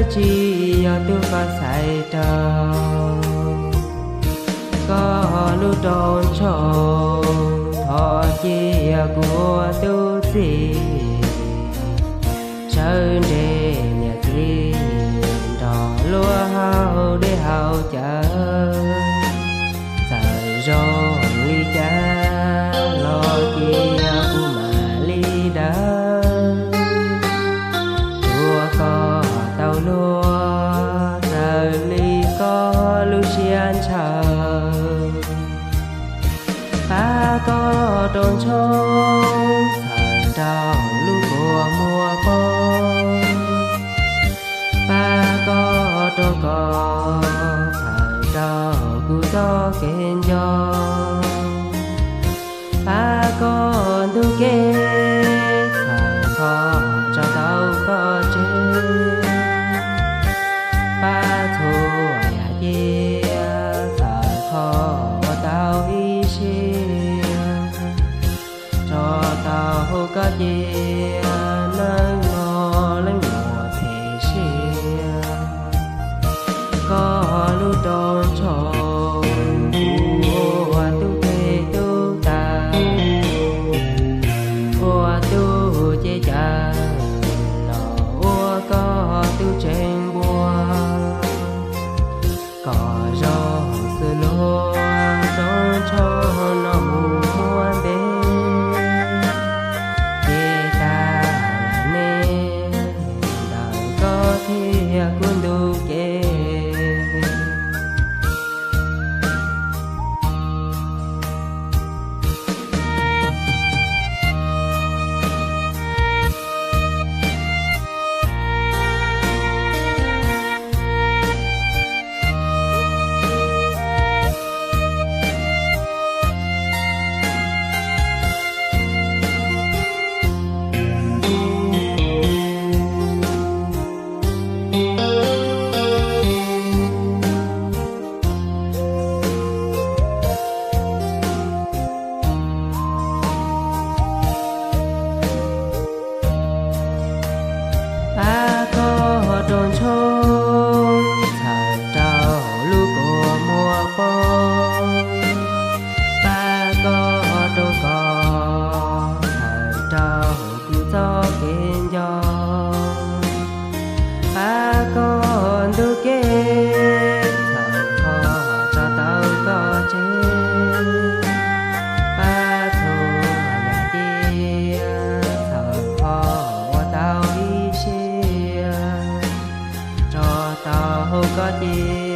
Tsis yog tub koj xaiv rau koj lub rooj tshoob, thov cia kuv ua tub txib, sawv nres niam txiv nrog luag haus dej haus cawv, txawm zoo li cas los cia kuv mam li dawb. Tsuav koj tau luag, txawm li koj lub siab ntshaw, pab koj rooj tshoob, txhawm rau lub kua muag poob, pab koj rooj kos, txhawm rau kuv txoj kev nco, pab koj ntug kev, txhawm kho tso tau koj tseg, pab txhua yam cia, txhawm kho ua tau ib siab, tso tau koj cia, neej no leej muam them siab. Koj lub rooj tshoob, kuv ua tub teg tub taw, ua tub cev cawv los ua koj tub tsev npua, kom zoo xws luag rooj tshoob no mus muaj ntev, ces tag lawm ne, ntawm koj thiab kuv ntu kev. Pab koj rooj tshoob, txhawm rau lub kua muag poob, pab koj rooj kos, txhawm rau kuv txoj kev nco, pab koj ntug kev, txhawm kho tso tau koj tseg, pab txhua yam cia, txhawm kho ua tau ib siab, tso tau koj cia.